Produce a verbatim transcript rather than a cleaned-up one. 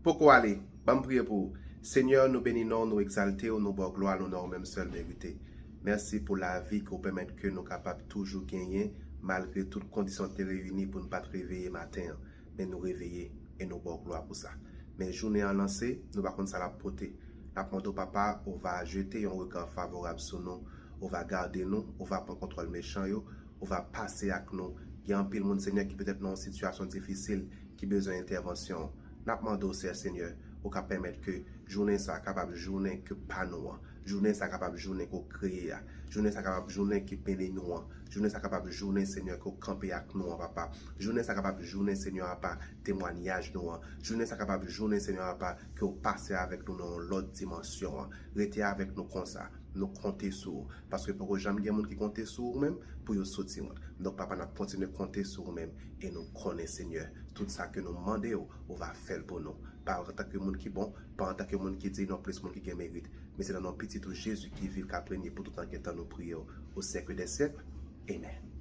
Poko ale, ban m priye pou ou. Senyè, nou beni non w, nou egzalte w, nou ba w glwa, nou non w menm sèl merite. Mèsi pou lavi ke w pèmèt ke nou kapab toujou genyen, malgre tout kondisyon te reyini pou n pa t reveye maten an. Men nou reveye e nou ba w glwa pou sa. Men jounen an lanse, nou pa konn sa l ap pote. N ap mande w, Papa, ou va jete yon rega favorab sou nou, ou va gade nou, ou va pran kontwòl mechan yo, ou va pase ak nou. Gen anpil moun, Senyè, ki petèt nan yon sitiyasyon difisil, ki bezwen entèvansyon w. N ap mande w, Sè Senyè, ou ka pèmèt ke jounen sa a kapab jounen ke pa nou an. Jounen sa a kapab jounen ke w kreye a. Jounen sa a kapab jounen ki beni nou an. Jounen sa a kapab jounen, Senyè, ke w kanpe ak nou an, Papa. Jounen sa a kapab jounen, Senyè, apa temwanyaj nou an. Jounen sa a kapab jounen, Senyè, apa ke w pase avèk nou nan yon lòt dimansyon an. Rete avèk nou konsa. Nou konte sou ou. Paske poko janm gen moun ki konte sou ou menm pou yo soti wont. Donk, Papa, n ap kontinye konte sou ou menm. E nou konnen, Senyè, tout sa ke nou mande w, ou va fè l pou nou. Pa antanke moun ki bon, pa antanke moun ki diy, non plis moun ki gen merit. Men se nan non Pitit ou Jezi ki viv, k ap renye pou tout tan gen tan nou priye w, o syèk dè syèk. Amèn.